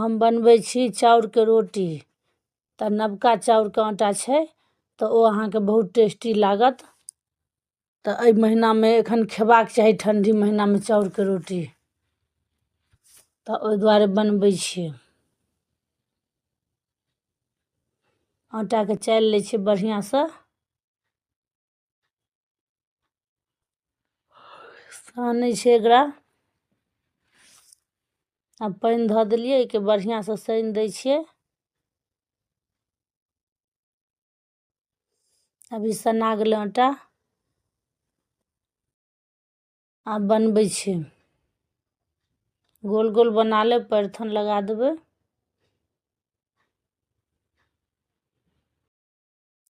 हम बनबै छी चाउरके रोटी। तऽ नवका चाउरके आटा छै तऽ ओ अहाँके बहुत टेस्टी लागत। तऽ एहि महिनामे एखन खेबाक चाही ठण्डी महिनामे चाउरके रोटी, तऽ ओहि दुआरे बनबै छियै। आटाके चालि लै छियै बढ़िआँसँ, सानै छै एकरा। आब पानि धऽ देलियै, एहिके बढ़िआँसँ सानि दै छियै। अभी सना गेलै आटा। आब बनबै छियै। गोल गोल बना लेब, पैरथन लगा देबै।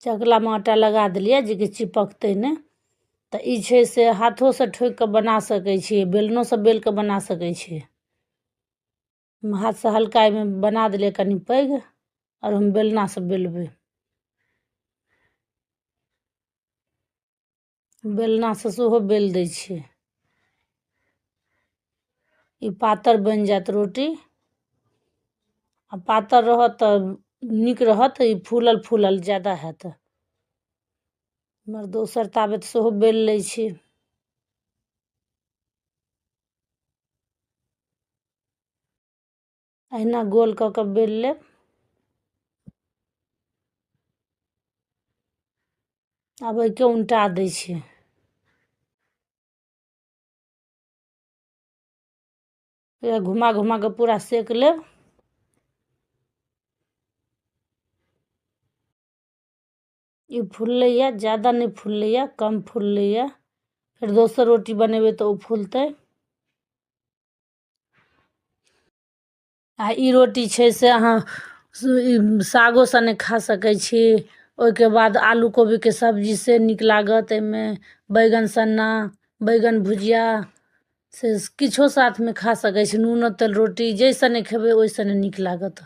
चकलामे आटा लगा देलियै जेकि चिपकतै नहि। तऽ ई छै से हाथोसँ ठोकि कऽ बना सकै छी, बेलनोसँ बेल कऽ बना सकै छी। हाथसँ हल्का एहिमे बना देलियै कनि पैघ, आओर हम बेलनासँ बेलबै। बेलनासँ सेहो बेल दै छियै। ई पातर बनि जायत रोटी, आ पातर रहत तऽ नीक रहत, ई फूलल फूलल ज्यादा हैत। एम्हर दोसर ताबत सेहो बेल लै छी। अहिना गोल कऽ कऽ बेल लेब। आब एहिके उनटा दै छियै। घुमा घुमा कऽ पूरा सेक लेब। ई फुललैए, ज्यादा नहि फुललैए, कम फुललैए। फेर दोसर रोटी बनेबै तऽ ओ फुलतै। आ ई रोटी छै से अहाँ सागो सने खा सकै छी। ओहिके बाद आलू कोबीके सब्जी से नीक लागत एहिमे, बैगन सन्ना, बैगन भुजिया से किछो साथमे खा सकै छी। नूनो तेल रोटी जाहि सने खेबै ओहि सने नीक लागत।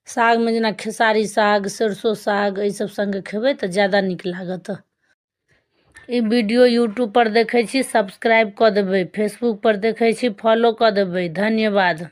सागमे जेना खेसारी साग, सरिसो साग, एहि सब सङ्गे खेबै तऽ ज्यादा नीक लागत। ई वीडियो यूट्यूबपर देखै छी, सब्सक्राइब कऽ देबै। फेसबुकपर देखै छी, फॉलो कऽ देबै। धन्यवाद।